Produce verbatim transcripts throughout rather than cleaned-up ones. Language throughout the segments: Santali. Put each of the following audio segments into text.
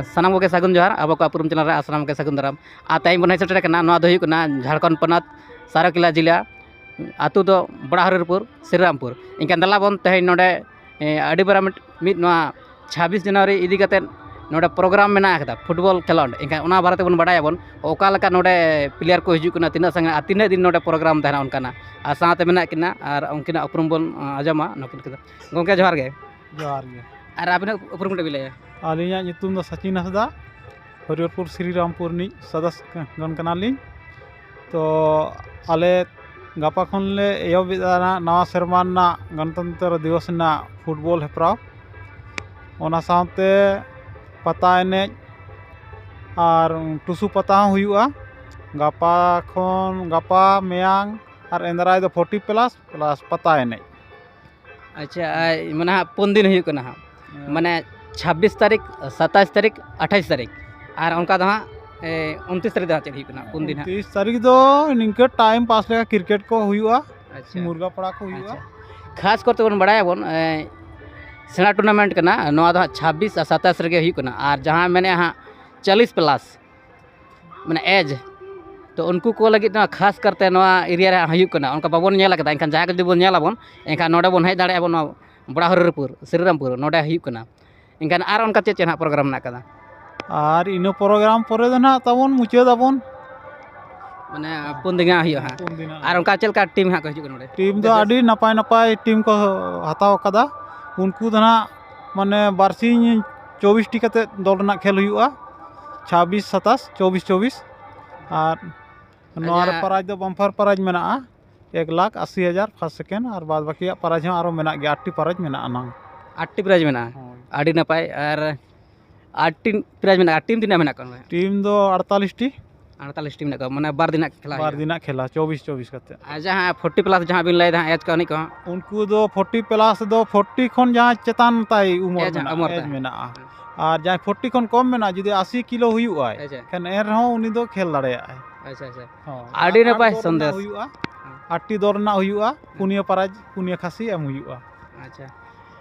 ᱥᱟᱱᱟᱢ ᱠᱚᱜᱮ ᱥᱟᱹᱜᱩᱱ ᱡᱚᱦᱟᱨ, ᱟᱵᱚ ᱠᱚᱣᱟᱜ ᱩᱯᱨᱩᱢ ᱪᱮᱱᱮᱞ ᱨᱮ ᱟᱨ ᱥᱟᱱᱟᱢ ᱠᱚᱜᱮ ᱥᱟᱹᱜᱩᱱ ᱫᱟᱨᱟᱢ᱾ ᱟᱨ ᱛᱮᱦᱮᱧ ᱵᱚᱱ ᱦᱮᱡ ᱥᱮᱴᱮᱨ ᱟᱠᱟᱱᱟ, ᱱᱚᱣᱟ ᱫᱚ ᱦᱩᱭᱩᱜ ᱠᱟᱱᱟ ᱡᱷᱟᱲᱠᱷᱚᱸᱰ ᱯᱚᱱᱚᱛ ᱥᱟᱨᱟᱭᱠᱮᱞᱟ ᱡᱮᱞᱟ, ᱟᱹᱛᱩ ᱫᱚ ᱵᱚᱲᱟ ᱦᱚᱨᱤᱨᱯᱩᱨ, ᱥᱨᱤᱨᱟᱢᱯᱩᱨ᱾ ᱮᱱᱠᱷᱟᱱ ᱫᱮᱞᱟ ᱵᱚᱱ ᱛᱮᱦᱮᱧ ᱱᱚᱰᱮ, ᱮ, ᱟᱹᱰᱤ ᱢᱟᱨᱟᱝ ᱢᱤᱫ, ᱢᱤᱫ ᱱᱚᱣᱟ ᱪᱷᱟᱵᱵᱤᱥ ᱡᱟᱱᱩᱣᱟᱨᱤ ᱤᱫᱤ ᱠᱟᱛᱮᱫ ᱱᱚᱰᱮ ᱯᱨᱳᱜᱨᱟᱢ ᱢᱮᱱᱟᱜ ᱟᱠᱟᱫᱟ, ᱯᱷᱩᱴᱵᱚᱞ ᱠᱷᱮᱞᱳᱸᱰ᱾ ᱮᱱᱠᱷᱟᱱ ᱚᱱᱟ ᱵᱟᱨᱮ ᱛᱮᱵᱚᱱ ᱵᱟᱰᱟᱭᱟᱵᱚᱱ, ᱚᱠᱟ ᱞᱮᱠᱟ ᱱᱚᱰᱮ ᱯᱞᱮᱭᱟᱨ ᱠᱚ ᱦᱤᱡᱩᱜ ᱠᱟᱱᱟ, ᱛᱤᱱᱟᱹᱜ ᱥᱟᱸᱜᱮ ᱟᱨ ᱛᱤᱱᱟᱹᱜ ᱫᱤᱱ ᱱᱚᱰᱮ ᱯᱨᱳᱜᱨᱟᱢ ᱛᱟᱦᱮᱱᱟ ᱚᱱᱠᱟᱱᱟᱜ, ᱟᱨ ᱥᱟᱶᱛᱮ ᱢᱮᱱᱟᱜ ᱠᱤᱱᱟ ᱟᱨ ᱩᱱᱠᱤᱱᱟᱜ ᱩᱯᱨᱩᱢ ᱵᱚᱱ, ᱟ, ᱟᱸᱡᱚᱢᱟ ᱱᱩᱠᱤᱱ ᱠᱚᱫᱚ᱾ ᱜᱚᱢᱠᱮ, ᱡᱚᱦᱟᱨ ᱜᱮ᱾ ᱡᱚᱦᱟᱨ ᱜᱮ᱾ ᱟᱨ ᱟᱹᱵᱤᱱᱟᱜ ᱩᱯᱨᱩᱢ ᱠᱟᱹᱴᱤᱡ ᱵᱤᱱ ᱞᱟᱹᱭᱟ? ᱟᱹᱞᱤᱧᱟᱜ ᱧᱩᱛᱩᱢ ᱫᱚ ᱥᱟᱪᱤᱱ ᱦᱟᱸᱥᱫᱟ, ᱦᱚᱨᱤᱦᱚᱨᱯᱩᱨ ᱥᱨᱤᱨᱟᱢᱯᱩᱨ ᱨᱤᱱᱤᱡ ᱥᱚᱫᱚᱥᱥᱚ ᱠᱟᱱ ᱠᱟᱱᱟᱞᱤᱧ᱾ ᱛᱚ, ᱟᱞᱮ ᱜᱟᱯᱟ ᱠᱷᱚᱱ ᱞᱮ ᱮᱦᱚᱵ ᱮᱫᱟ ᱱᱟᱜ ᱱᱟᱣᱟ ᱥᱮᱨᱢᱟ ᱨᱮᱱᱟᱜ ᱜᱚᱱᱚᱛᱚᱱᱛᱨᱚ ᱫᱤᱵᱚᱥ ᱨᱮᱱᱟᱜ ᱯᱷᱩᱴᱵᱚᱞ ᱦᱮᱯᱨᱟᱣ᱾ ᱚᱱᱟ ᱥᱟᱶᱛᱮ ᱯᱟᱛᱟ ᱮᱱᱮᱡ ᱟᱨ ᱴᱩᱥᱩ ᱯᱟᱛᱟ ᱦᱚᱸ ᱦᱩᱭᱩᱜᱼᱟ᱾ ᱜᱟᱯᱟ ᱠᱷᱚᱱ, ᱜᱟᱯᱟ, ᱢᱮᱭᱟᱝ ᱟᱨ ᱮᱸᱫᱽᱨᱟᱭ ᱫᱚ ᱯᱷᱳᱨᱴᱤ ᱯᱞᱟᱥ, ᱯᱞᱟᱥ ᱯᱟᱛᱟ ᱮᱱᱮᱡ᱾ ᱟᱪᱪᱷᱟ, ᱟᱭ, ᱢᱟᱱᱮ ᱦᱟᱸᱜ ᱯᱩᱱ ᱫᱤᱱ ᱦᱩᱭᱩᱜ ᱠᱟᱱᱟ ᱦᱟᱸᱜ᱾ ᱦᱮᱸ᱾ ᱢᱟᱱᱮ ᱪᱷᱟᱵᱵᱤᱥ ᱛᱟᱹᱨᱤᱠᱷ, ᱥᱟᱛᱟᱥ ᱛᱟᱹᱨᱤᱠᱷ, ᱟᱴᱷᱟᱥ ᱛᱟᱹᱨᱤᱠᱷ, ᱟᱨ ᱚᱱᱠᱟ ᱫᱚ ᱦᱟᱸᱜ, ᱮ, ᱩᱱᱛᱨᱤᱥ ᱛᱟᱹᱨᱤᱠᱷ ᱫᱚ ᱦᱟᱸᱜ ᱪᱮᱫ ᱦᱩᱭᱩᱜ ᱠᱟᱱᱟ? ᱯᱩᱱ ᱫᱤᱱ ᱦᱟᱸᱜ᱾ ᱩᱱᱛᱨᱤᱥ ᱛᱟᱹᱨᱤᱠᱷ ᱫᱚ ᱱᱤᱝᱠᱟᱹ ᱴᱟᱭᱤᱢ ᱯᱟᱥ ᱞᱮᱠᱟ ᱠᱨᱤᱠᱮᱴ ᱠᱚ ᱦᱩᱭᱩᱜᱼᱟ, ᱟᱪᱪᱷᱟ᱾ ᱢᱩᱨᱜᱟ ᱯᱟᱲᱟ ᱠᱚ ᱦᱩᱭᱩᱜᱼᱟ᱾ ᱟᱪᱪᱷᱟ᱾ ᱠᱷᱟᱥ ᱠᱚᱨᱛᱮ ᱵᱚᱱ ᱵᱟᱲᱟᱭᱟᱵᱚᱱ, ᱮ, ᱥᱮᱬᱟ ᱴᱩᱨᱱᱟᱢᱮᱱᱴ ᱠᱟᱱᱟ, ᱱᱚᱣᱟ ᱫᱚ ᱦᱟᱸᱜ ᱪᱷᱟᱵᱵᱤᱥ ᱟᱨ ᱥᱟᱛᱟᱥ ᱨᱮᱜᱮ ᱦᱩᱭᱩᱜ ᱠᱟᱱᱟ, ᱟᱨ ᱡᱟᱦᱟᱸ ᱢᱮᱱᱮᱜᱼᱟ ᱦᱟᱸᱜ ᱪᱚᱞᱞᱤᱥ ᱯᱞᱟᱥ, ᱢᱟᱱᱮ ᱮᱡᱽ, ᱛᱚ ᱩᱱᱠᱩ ᱠᱚ ᱞᱟᱹᱜᱤᱫ ᱱᱚᱣᱟ ᱠᱷᱟᱥ ᱠᱟᱨᱛᱮ ᱱᱚᱣᱟ ᱮᱨᱤᱭᱟ ᱨᱮ ᱦᱩᱭᱩᱜ ᱠᱟᱱᱟ, ᱚᱱᱠᱟ ᱵᱟᱵᱚᱱ ᱧᱮᱞ ᱟᱠᱟᱫᱟ᱾ ᱮᱱᱠᱷᱟᱱ ᱡᱟᱦᱟᱸᱭ ᱠᱚ ᱡᱩᱫᱤ ᱵᱚᱱ ᱧᱮᱞ ᱟᱵᱚᱱ, ᱮᱱᱠᱷᱟᱱ ᱱᱚᱰᱮ ᱵᱚᱱ ᱦᱮᱡ ᱫᱟᱲᱮᱭᱟᱜᱼᱟ ᱵᱚᱱ, ᱱᱚᱣᱟ ᱵᱚᱲᱟ ᱦᱚᱨᱤᱨᱯᱩᱨ, ᱥᱨᱤᱨᱟᱢᱯᱩᱨ, ᱱᱚᱰᱮ ᱦᱩᱭᱩᱜ ᱠᱟᱱᱟ᱾ ᱮᱱᱠᱷᱟᱱ ᱟᱨ ᱚᱱᱠᱟ ᱪᱮᱫ ᱪᱮᱫ ᱦᱟᱸᱜ ᱯᱨᱳᱜᱨᱟᱢ ᱢᱮᱱᱟᱜ ᱟᱠᱟᱫᱟ? ᱟᱨ ᱤᱱᱟᱹ ᱯᱨᱳᱜᱨᱟᱢ ᱯᱚᱨᱮ ᱫᱚ ᱱᱟᱦᱟᱜ ᱛᱟᱵᱚᱱ ᱢᱩᱪᱟᱹᱫ ᱟᱵᱚᱱ᱾ ᱢᱟᱱᱮ ᱯᱩᱱ ᱫᱤᱱ ᱦᱟᱸᱜ ᱦᱩᱭᱩᱜᱼᱟ ᱦᱟᱸᱜ᱾ ᱯᱩᱱ ᱫᱤᱱ ᱦᱟᱸᱜ᱾ ᱟᱨ ᱚᱱᱠᱟ ᱪᱮᱫ ᱞᱮᱠᱟ ᱴᱤᱢ ᱦᱟᱸᱜ ᱠᱚ ᱦᱤᱡᱩᱜ ᱠᱟᱱᱟ ᱱᱚᱰᱮ? ᱴᱤᱢ ᱫᱚ ᱵᱮᱥ ᱵᱮᱥ᱾ ᱟᱹᱰᱤ ᱱᱟᱯᱟᱭ ᱱᱟᱯᱟᱭ ᱴᱤᱢ ᱠᱚ ᱦᱟᱛᱟᱣ ᱟᱠᱟᱫᱟ᱾ ᱩᱱᱠᱩ ᱫᱚ ᱱᱟᱦᱟᱜ ᱢᱟᱱᱮ ᱵᱟᱨᱥᱤᱧ ᱪᱚᱵᱵᱤᱥ ᱴᱤ ᱠᱟᱛᱮᱫ ᱫᱚᱞ ᱨᱮᱱᱟᱜ ᱠᱷᱮᱞ ᱦᱩᱭᱩᱜᱼᱟ, ᱪᱷᱟᱵᱵᱤᱥ ᱥᱟᱛᱟᱥ, ᱪᱚᱵᱵᱤᱥ ᱪᱚᱵᱵᱤᱥ᱾ ᱟᱨ ᱱᱚᱣᱟ ᱨᱮ ᱟᱪᱪᱷᱟ᱾ ᱯᱨᱟᱭᱤᱡᱽ ᱫᱚ ᱵᱟᱢᱯᱟᱨ ᱯᱨᱟᱭᱤᱡᱽ ᱢᱮᱱᱟᱜᱼᱟ, ᱮᱠ ᱞᱟᱠᱷ ᱟᱥᱤ ᱦᱟᱡᱟᱨ ᱯᱷᱟᱥᱴ ᱥᱮᱠᱮᱱᱰ, ᱟᱨ ᱵᱟᱫ ᱵᱟᱹᱠᱤᱭᱟᱜ ᱯᱨᱟᱭᱤᱡᱽ ᱦᱚᱸ ᱟᱨᱚ ᱢᱮᱱᱟᱜ ᱜᱮᱭᱟ, ᱟᱴ ᱴᱤ ᱯᱨᱟᱭᱤᱡᱽ ᱢᱮᱱᱟᱜᱼᱟ ᱱᱟᱝ᱾ ᱟᱴ ᱴᱤ ᱯᱨᱟᱭᱤᱡᱽ ᱢᱮᱱᱟᱜᱼᱟ᱾ ᱦᱳᱭ᱾ ᱟᱴ ᱴᱤ ᱯᱨᱟᱭᱤᱡᱽ ᱢᱮᱱᱟᱜᱼᱟ᱾ ᱴᱤᱢ ᱛᱤᱱᱟᱹᱜ ᱢᱮᱱᱟᱜ ᱠᱚᱣᱟ? ᱴᱤᱢ ᱫᱚ ᱟᱴᱛᱟᱞᱤᱥ ᱴᱤ᱾ ᱟᱴᱛᱟᱞᱤᱥ ᱴᱤᱢ ᱢᱮᱱᱟᱜ ᱠᱚᱣᱟ, ᱢᱟᱱᱮ ᱵᱟᱨ ᱫᱤᱱᱟᱜ ᱠᱷᱮᱞᱟ ᱵᱟᱨ ᱦᱩᱭᱩᱜᱼᱟ᱾ ᱫᱤᱱᱟᱜ ᱠᱷᱮᱞᱟ, ᱪᱚᱵᱵᱤᱥ ᱪᱚᱵᱵᱤᱥ ᱠᱟᱛᱮ᱾ ᱟᱨ ᱡᱟᱦᱟᱸ ᱯᱷᱳᱨᱴᱤ ᱯᱞᱟᱥ ᱡᱟᱦᱟᱸ ᱵᱤᱱ ᱞᱟᱹᱭᱫᱟ ᱦᱟᱸᱜ, ᱮᱡᱽ ᱠᱚ ᱮᱱᱮᱡ ᱠᱚ ᱦᱟᱸᱜ? ᱩᱱᱠᱩ ᱫᱚ ᱯᱷᱳᱨᱴᱤ ᱯᱞᱟᱥ ᱫᱚ ᱯᱷᱳᱨᱴᱤ ᱠᱷᱚᱱ ᱡᱟᱦᱟᱸ ᱪᱮᱛᱟᱱ ᱛᱟᱭ ᱩᱢᱮᱨ ᱮᱡᱽ ᱦᱟᱸᱜ, ᱢᱮᱱᱟᱜᱼᱟ, ᱩᱢᱮᱨ ᱮᱡᱽ ᱛᱟᱭ᱾ ᱢᱮᱱᱟᱜᱼᱟ᱾ ᱦᱮᱸ᱾ ᱟᱨ ᱡᱟᱦᱟᱸᱭ ᱯᱷᱳᱨᱴᱤ ᱠᱷᱚᱱ ᱠᱚᱢ ᱢᱮᱱᱟᱜᱼᱟ, ᱡᱩᱫᱤ ᱟᱥᱤ ᱠᱤᱞᱳ ᱦᱩᱭᱩᱜ ᱟᱭ, ᱟᱪᱪᱷᱟ᱾ ᱮᱱᱠᱷᱟᱱ ᱮᱱ ᱨᱮᱦᱚᱸ ᱩᱱᱤ ᱫᱚ ᱠᱷᱮᱞ ᱫᱟᱲᱮᱭᱟᱜᱼᱟᱭ᱾ ᱟᱪᱪᱷᱟ, ᱟᱪᱪᱷᱟ᱾ ᱦᱳᱭ᱾ ᱟᱹᱰᱤ ᱟᱨ ᱱᱟᱯᱟᱭ ᱫᱚᱞ ᱨᱮᱱᱟᱜ ᱥᱚᱱᱫᱮᱥ᱾ ᱦᱩᱭᱩᱜᱼᱟ, ᱦᱮᱸ᱾ ᱟᱴ ᱴᱤ ᱫᱚᱞ ᱨᱮᱱᱟᱜ ᱦᱩᱭᱩᱜᱼᱟ, ᱦᱮᱸ᱾ ᱯᱩᱱᱭᱟᱹ ᱯᱨᱟᱭᱤᱡᱽ, ᱯᱩᱱᱭᱟᱹ ᱠᱷᱟᱹᱥᱤ ᱮᱢ ᱦᱩᱭᱩᱜᱼᱟ᱾ ᱟᱪᱪᱷᱟ᱾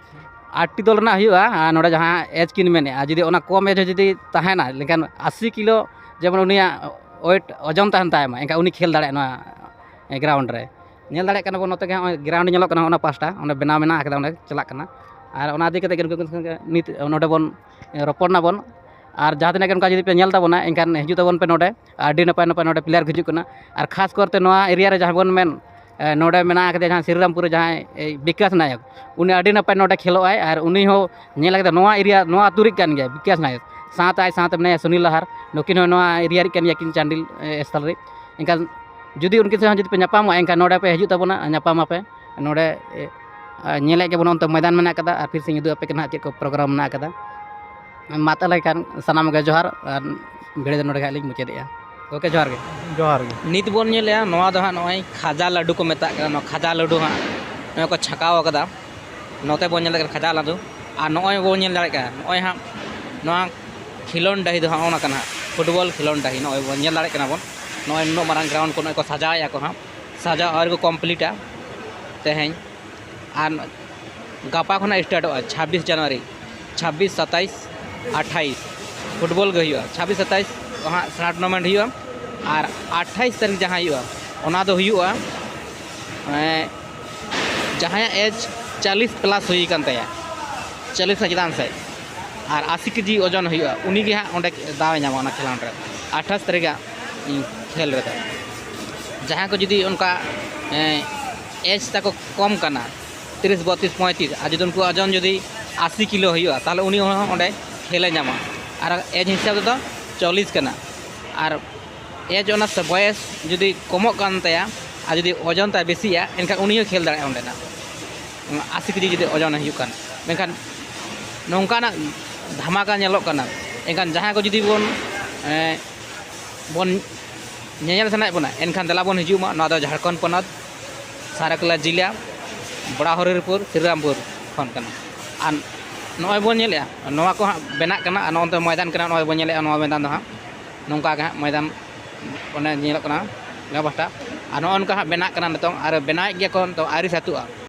ᱟᱴ ᱴᱤ ᱫᱚᱞ ᱨᱮᱱᱟᱜ ᱦᱩᱭᱩᱜᱼᱟ᱾ ᱟᱨ ᱱᱚᱰᱮ ᱡᱟᱦᱟᱸ ᱮᱡᱽ ᱠᱤᱱ ᱢᱮᱱᱮᱫᱼᱟ, ᱡᱩᱫᱤ ᱚᱱᱟ ᱠᱚᱢ ᱮᱡᱽ ᱦᱚᱸ ᱡᱩᱫᱤ ᱛᱟᱦᱮᱱᱟ, ᱞᱮᱠᱷᱟᱱ ᱟᱥᱤ ᱠᱤᱞᱳ ᱡᱮᱢᱚᱱ ᱩᱱᱤᱭᱟᱜ ᱳᱭᱮᱴ ᱳᱡᱚᱱ ᱛᱟᱦᱮᱱ ᱛᱟᱭ ᱢᱟ, ᱮᱱᱠᱷᱟᱱ ᱩᱱᱤ ᱠᱷᱮᱞ ᱫᱟᱲᱮᱭᱟᱜᱼᱟ ᱱᱚᱣᱟ ᱜᱨᱟᱣᱩᱱᱰ ᱨᱮ᱾ ᱧᱮᱞ ᱫᱟᱲᱮᱭᱟᱜ ᱠᱟᱱᱟ ᱵᱚᱱ, ᱱᱚᱛᱮ ᱜᱮ ᱱᱚᱜᱼᱚᱭ ᱜᱨᱟᱣᱩᱱᱰ ᱧᱮᱞᱚᱜ ᱠᱟᱱᱟ, ᱚᱱᱟ ᱯᱟᱥᱴᱟ ᱚᱸᱰᱮ ᱵᱮᱱᱟᱣ ᱢᱮᱱᱟᱜ ᱟᱠᱟᱫᱟ, ᱚᱸᱰᱮ ᱪᱟᱞᱟᱜ ᱠᱟᱱᱟ᱾ ᱟᱨ ᱚᱱᱟ ᱤᱫᱤ ᱠᱟᱛᱮ ᱜᱮ ᱱᱩᱠᱩ ᱱᱤᱛ ᱱᱚᱰᱮ ᱵᱚᱱ ᱨᱚᱯᱚᱲ ᱱᱟᱵᱚᱱ᱾ ᱟᱨ ᱡᱟᱦᱟᱸ ᱛᱤᱱᱟᱹᱜ ᱜᱮ ᱚᱱᱠᱟ ᱡᱩᱫᱤ ᱯᱮ ᱧᱮᱞ ᱛᱟᱵᱚᱱᱟ, ᱮᱱᱠᱷᱟᱱ ᱦᱤᱡᱩᱜ ᱛᱟᱵᱚᱱ ᱯᱮ ᱱᱚᱰᱮ᱾ ᱟᱹᱰᱤ ᱱᱟᱯᱟᱭ ᱱᱟᱯᱟᱭ ᱱᱚᱰᱮ ᱯᱞᱮᱭᱟᱨ ᱠᱚ ᱦᱤᱡᱩᱜ ᱠᱟᱱᱟ᱾ ᱟᱨ ᱠᱷᱟᱥ ᱠᱚᱨᱛᱮ ᱱᱚᱣᱟ ᱮᱨᱤᱭᱟ ᱨᱮ ᱡᱟᱦᱟᱸ ᱵᱚᱱ ᱢᱮᱱ, ᱮ, ᱱᱚᱰᱮ ᱢᱮᱱᱟᱜ ᱟᱠᱟᱫᱮᱭᱟ ᱡᱟᱦᱟᱸᱭ ᱥᱨᱤᱨᱟᱢᱯᱩᱨ ᱨᱮ ᱡᱟᱦᱟᱸᱭ, ᱮ, ᱵᱤᱠᱟᱥ ᱱᱟᱭᱚᱠ, ᱩᱱᱤ ᱟᱹᱰᱤ ᱱᱟᱯᱟᱭ ᱱᱚᱰᱮ ᱠᱷᱮᱞᱚᱜ ᱟᱭ᱾ ᱟᱨ ᱩᱱᱤ ᱦᱚᱸ ᱧᱮᱞ ᱠᱟᱛᱮ ᱱᱚᱣᱟ ᱮᱨᱤᱭᱟ, ᱱᱚᱣᱟ ᱟᱹᱛᱩ ᱨᱤᱡ ᱠᱟᱱ ᱜᱮᱭᱟ ᱵᱤᱠᱟᱥ ᱱᱟᱭᱚᱠ, ᱥᱟᱶᱛᱮ ᱟᱡ ᱥᱟᱶᱛᱮ ᱢᱮᱱᱟᱭᱟ ᱥᱩᱱᱤᱞ ᱞᱟᱦᱟᱨ, ᱱᱩᱠᱤᱱ ᱦᱚᱸ ᱱᱚᱣᱟ ᱮᱨᱤᱭᱟ ᱨᱤᱡ ᱠᱟᱱ ᱜᱮᱭᱟ ᱠᱤᱱ, ᱪᱟᱱᱰᱤᱞ, ᱮ, ᱮᱥᱛᱷᱟᱞ ᱨᱤᱡ᱾ ᱮᱱᱠᱷᱟᱱ ᱡᱩᱫᱤ ᱩᱱᱠᱤᱱ ᱥᱟᱶ ᱡᱩᱫᱤ ᱯᱮ ᱧᱟᱯᱟᱢᱚᱜᱼᱟ, ᱮᱱᱠᱷᱟᱱ ᱱᱚᱰᱮ ᱯᱮ ᱦᱤᱡᱩᱜ ᱛᱟᱵᱚᱱᱟ, ᱧᱟᱯᱟᱢ ᱟᱯᱮ ᱱᱚᱰᱮ᱾ ᱮ, ᱟᱨ ᱧᱮᱞᱮᱫ ᱜᱮᱵᱚᱱ ᱚᱱᱛᱮ ᱢᱚᱭᱫᱟᱱ ᱢᱮᱱᱟᱜ ᱟᱠᱟᱫᱟ, ᱟᱨ ᱯᱷᱤᱨ ᱥᱮᱧ ᱩᱫᱩᱜ ᱟᱯᱮ ᱠᱟᱱᱟ ᱦᱟᱸᱜ ᱪᱮᱫ ᱠᱚ ᱯᱨᱳᱜᱨᱟᱢ ᱢᱮᱱᱟᱜ ᱟᱠᱟᱫᱟ᱾ ᱢᱟ ᱛᱟᱦᱚᱞᱮ ᱠᱷᱟᱱ ᱥᱟᱱᱟᱢ ᱜᱮ ᱡᱚᱦᱟᱨ, ᱟᱨ ᱵᱷᱤᱰᱤᱭᱳ ᱫᱚ ᱱᱚᱰᱮ ᱜᱮ ᱦᱟᱸᱜ ᱞᱤᱧ ᱢᱩᱪᱟᱹᱫᱮᱜᱼᱟ᱾ ᱜᱚᱢᱠᱮ ᱡᱚᱦᱟᱨ ᱜᱮ᱾ ᱡᱚᱦᱟᱨ ᱜᱮ᱾ ᱱᱤᱛ ᱵᱚᱱ ᱧᱮᱞᱮᱜᱼᱟ, ᱱᱚᱣᱟ ᱫᱚ ᱦᱟᱸᱜ ᱱᱚᱜᱼᱚᱭ ᱠᱷᱟᱡᱟ ᱞᱟᱹᱰᱩ ᱠᱚ ᱢᱮᱛᱟᱜ ᱠᱟᱱᱟ᱾ ᱱᱚᱣᱟ ᱠᱷᱟᱡᱟ ᱞᱟᱹᱰᱩ ᱦᱟᱸᱜ ᱱᱚᱜᱼᱚᱭ ᱠᱚ ᱪᱷᱟᱸᱠᱟᱣ ᱟᱠᱟᱫᱟ᱾ ᱱᱚᱛᱮ ᱵᱚᱱ ᱧᱮᱞᱮᱫ ᱠᱟᱱᱟ ᱠᱷᱟᱡᱟ ᱞᱟᱹᱰᱩ, ᱟᱨ ᱱᱚᱜᱼᱚᱭ ᱵᱚᱱ ᱧᱮᱞ ᱫᱟᱲᱮᱭᱟᱜ ᱠᱟᱱᱟ, ᱱᱚᱜᱼᱚᱭ ᱦᱟᱸᱜ ᱱᱚᱣᱟ ᱠᱷᱮᱞᱳᱱᱰ ᱰᱟᱹᱦᱤ ᱫᱚ ᱦᱟᱸᱜ ᱚᱱᱟ ᱠᱟᱱᱟ ᱦᱟᱸᱜ, ᱯᱷᱩᱴᱵᱚᱞ ᱠᱷᱮᱞᱳᱱᱰ ᱰᱟᱹᱦᱤ᱾ ᱱᱚᱜᱼᱚᱭ ᱵᱚᱱ ᱧᱮᱞ ᱫᱟᱲᱮᱭᱟᱜ ᱠᱟᱱᱟ ᱵᱚᱱ, ᱱᱚᱜᱼᱚᱭ ᱱᱩᱱᱟᱹᱜ ᱢᱟᱨᱟᱝ ᱜᱨᱟᱣᱩᱱᱰ ᱠᱚ ᱱᱚᱜᱼᱚᱭ ᱠᱚ ᱥᱟᱡᱟᱣᱮᱫᱼᱟ ᱠᱚ ᱦᱟᱸᱜ, ᱥᱟᱡᱟᱣ ᱟᱹᱣᱨᱤ ᱠᱚ ᱠᱚᱢᱯᱞᱤᱴᱟ ᱛᱮᱦᱮᱧ᱾ ᱟᱨ ᱜᱟᱯᱟ ᱠᱷᱚᱱᱟᱜ ᱥᱴᱟᱨᱴᱚᱜᱼᱟ, ᱪᱷᱟᱵᱵᱤᱥ ᱡᱟᱱᱩᱣᱟᱨᱤ, ᱪᱷᱟᱵᱵᱤᱥ, ᱥᱟᱛᱟᱭᱤᱥ, ᱟᱴᱷᱟᱭᱤᱥ ᱯᱷᱩᱴᱵᱚᱞ ᱜᱮ ᱦᱩᱭᱩᱜᱼᱟ᱾ ᱪᱷᱟᱵᱵᱤᱥ, ᱥᱟᱛᱟᱭᱤᱥ ᱦᱟᱸᱜ ᱥᱮᱬᱟ ᱴᱩᱨᱱᱟᱢᱮᱱᱴ ᱦᱩᱭᱩᱜᱼᱟ᱾ ᱟᱨ ᱟᱴᱷᱟᱭᱤᱥ ᱛᱟᱹᱨᱤᱠᱷ ᱡᱟᱦᱟᱸ ᱦᱩᱭᱩᱜᱼᱟ, ᱚᱱᱟ ᱫᱚ ᱦᱩᱭᱩᱜᱼᱟ, ᱮᱸ, ᱡᱟᱦᱟᱸᱭᱟᱜ ᱮᱡᱽ ᱪᱟᱞᱤᱥ ᱯᱞᱟᱥ ᱦᱩᱭ ᱟᱠᱟᱱ ᱛᱟᱭᱟ, ᱪᱟᱞᱤᱥ ᱠᱷᱚᱱ ᱪᱮᱛᱟᱱ ᱥᱮᱫ, ᱟᱨ ᱟᱥᱤ ᱠᱮᱡᱤ ᱳᱡᱚᱱ ᱦᱩᱭᱩᱜᱼᱟ, ᱩᱱᱤ ᱜᱮ ᱦᱟᱸᱜ ᱚᱸᱰᱮ ᱫᱟᱣ ᱮ ᱧᱟᱢᱟ ᱚᱱᱟ ᱠᱷᱮᱞᱳᱸᱰ ᱨᱮ, ᱟᱴᱷᱟᱥ ᱛᱟᱹᱨᱤᱠᱷᱟᱜ ᱠᱷᱮᱞ ᱨᱮᱫᱚ᱾ ᱡᱟᱦᱟᱸᱭ ᱠᱚ ᱡᱩᱫᱤ ᱚᱱᱠᱟ, ᱮᱸ, ᱮᱡᱽ ᱛᱟᱠᱚ ᱠᱚᱢ ᱠᱟᱱᱟ, ᱛᱤᱨᱤᱥ, ᱵᱚᱛᱨᱤᱥ, ᱯᱚᱸᱭᱛᱨᱤᱥ, ᱟᱨ ᱡᱩᱫᱤ ᱩᱱᱠᱩ ᱳᱡᱚᱱ ᱡᱩᱫᱤ ᱟᱥᱤ ᱠᱤᱞᱳ ᱦᱩᱭᱩᱜᱼᱟ, ᱛᱟᱦᱚᱞᱮ ᱩᱱᱤ ᱦᱚᱸ ᱚᱸᱰᱮ ᱠᱷᱮᱞᱮ ᱧᱟᱢᱟ᱾ ᱟᱨ ᱮᱡᱽ ᱦᱤᱥᱟᱹᱵ ᱛᱮᱫᱚ ᱪᱚᱞᱞᱤᱥ ᱠᱟᱱᱟ᱾ ᱟᱨ ᱮᱡᱽ ᱚᱱᱟ ᱥᱮ ᱵᱚᱭᱮᱥ ᱡᱩᱫᱤ ᱠᱚᱢᱚᱜ ᱠᱟᱱ ᱛᱟᱭᱟ ᱟᱨ ᱡᱩᱫᱤ ᱳᱡᱚᱱ ᱛᱟᱭ ᱵᱮᱥᱤᱜᱼᱟ, ᱮᱱᱠᱷᱟᱱ ᱩᱱᱤ ᱦᱚᱸ ᱠᱷᱮᱞ ᱫᱟᱲᱮᱭᱟᱜᱼᱟ ᱚᱸᱰᱮᱱᱟᱜ, ᱟᱥᱤ ᱠᱮᱡᱤ ᱡᱩᱫᱤ ᱳᱡᱚᱱ ᱦᱩᱭᱩᱜ ᱠᱷᱟᱱ᱾ ᱢᱮᱱᱠᱷᱟᱱ ᱱᱚᱝᱠᱟᱱᱟᱜ ᱫᱷᱟᱢᱟᱠᱟ ᱧᱮᱞᱚᱜ ᱠᱟᱱᱟ᱾ ᱮᱱᱠᱷᱟᱱ ᱡᱟᱦᱟᱸᱭ ᱠᱚ ᱡᱩᱫᱤ ᱵᱚᱱ, ᱮᱸ, ᱵᱚᱱ ᱧᱮᱧᱮᱞ ᱥᱟᱱᱟᱭᱮᱫ ᱵᱚᱱᱟ, ᱮᱱᱠᱷᱟᱱ ᱫᱮᱞᱟ ᱵᱚᱱ ᱦᱤᱡᱩᱜ ᱢᱟ᱾ ᱱᱚᱣᱟ ᱫᱚ ᱡᱷᱟᱲᱠᱷᱚᱸᱰ ᱯᱚᱱᱚᱛ, ᱥᱟᱨᱟᱠᱮᱞᱟ ᱡᱮᱞᱟ, ᱵᱚᱲᱟ ᱦᱚᱨᱤᱨᱯᱩᱨ, ᱥᱨᱤᱨᱟᱢᱯᱩᱨ ᱠᱷᱚᱱ ᱠᱟᱱᱟ᱾ ᱟᱨ ᱱᱚᱜᱼᱚᱭ ᱵᱚᱱ ᱧᱮᱞᱮᱜᱼᱟ, ᱱᱚᱣᱟ ᱠᱚ ᱦᱟᱸᱜ ᱵᱮᱱᱟᱜ ᱠᱟᱱᱟ, ᱟᱨ ᱱᱚᱜᱼᱚᱭ ᱱᱚᱛᱮ ᱢᱚᱭᱫᱟᱱ ᱠᱟᱱᱟ, ᱱᱚᱜᱼᱚᱭ ᱵᱚᱱ ᱧᱮᱞᱮᱜᱼᱟ, ᱱᱚᱣᱟ ᱢᱚᱭᱫᱟᱱ ᱫᱚ ᱦᱟᱸᱜ ᱱᱚᱝᱠᱟ ᱜᱮ ᱦᱟᱸᱜ ᱢᱚᱭᱫᱟᱱ ᱚᱱᱮ ᱧᱮᱞᱚᱜ ᱠᱟᱱᱟ ᱱᱚᱣᱟ ᱯᱟᱦᱴᱟ᱾ ᱟᱨ ᱱᱚᱜᱼᱚ ᱱᱚᱝᱠᱟ ᱦᱟᱸᱜ ᱵᱮᱱᱟᱜ ᱠᱟᱱᱟ ᱱᱤᱛᱚᱝ, ᱟᱨ ᱵᱮᱱᱟᱣᱮᱫ ᱜᱮᱭᱟ ᱠᱚ ᱱᱤᱛᱚᱝ, ᱟᱹᱣᱨᱤ ᱥᱟᱹᱛᱩᱜᱼᱟ᱾